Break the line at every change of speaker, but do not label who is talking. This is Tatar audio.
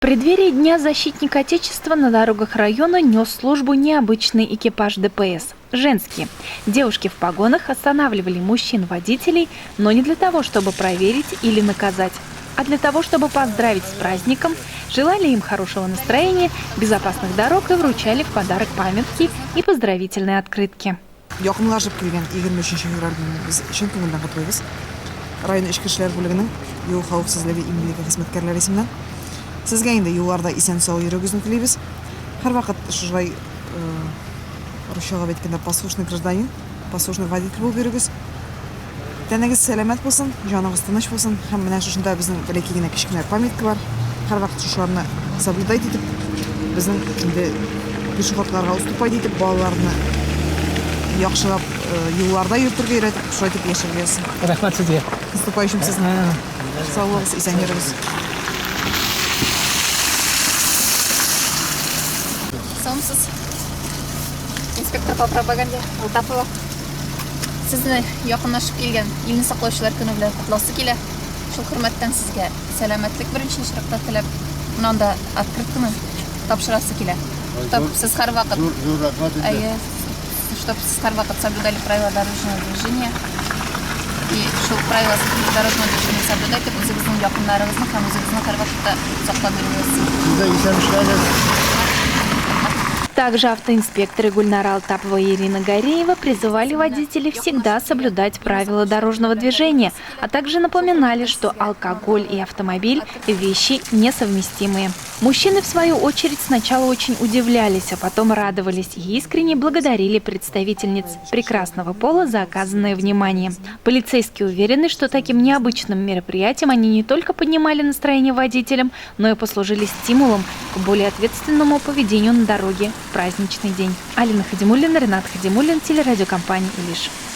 В преддверии Дня защитника Отечества на дорогах района нес службу необычный экипаж ДПС – женский. Девушки в погонах останавливали мужчин-водителей, но не для того, чтобы проверить или наказать, а для того, чтобы поздравить с праздником, желали им хорошего настроения, безопасных дорог и вручали в подарок памятки и поздравительные открытки.
Якынлашып килгән 23 февраль көнен без чын күңелдән котлыйбыз. Район эчке эшләр бүлегенең юл хәвефсезлеге иминлеге хезмәткәрләре исеменнән. Сезгә инде юлларда исән-сау йөрүегезне телибез. Һәрвакыт шушылай русчалап әйткәндә послушный гражданин, послушный водитель булып йөрегез. Тәнегез сәламәт булсын, җаныгыз тыныч булсын. Һәм менә шушында безнең бәләкәй генә кечкенә памятка бар. Һәрвакыт шушыларны соблюдать итеп, безнең инде пешеходларга уступать итеп, балаларны яхшылап юлларда йөртергә өйрәтеп, шулай итеп яшәргә язсын.
Рәхмәт сезгә.
С наступающим сезне. Сау булыгыз, исән йөрегез.
Саумысыз. Инспектор по пропаганде Алтапова. Сезне якынлашып килгән Илне саклаучылар көне белән котласы килә. Шул хөрмәттән сезгә сәламәтлек беренче очракта теләп, менә анда открытканы тапшырасы килә. Чтоб сез һәрвакыт
Зур, зур рәхмәт инде.
Әйе, чтоб сез һәрвакыт соблюдали правила дорожного движения. И шул правила дорожного движения соблюдать итеп, үзегезнең якыннарыгызны һәм үзегезне һәрвакытта саклап йөрегез.
Сез дә исән эшләгез.
Также автоинспекторы Гульнара Алтапова и Ирина Гареева призывали водителей всегда соблюдать правила дорожного движения, а также напоминали, что алкоголь и автомобиль – вещи несовместимые. Мужчины, в свою очередь, сначала очень удивлялись, а потом радовались и искренне благодарили представительниц прекрасного пола за оказанное внимание. Полицейские уверены, что таким необычным мероприятием они не только поднимали настроение водителям, но и послужили стимулом к более ответственному поведению на дороге в праздничный день. Алина Хадимуллина, Ренат Хадимуллин, телерадиокомпания «Илиш».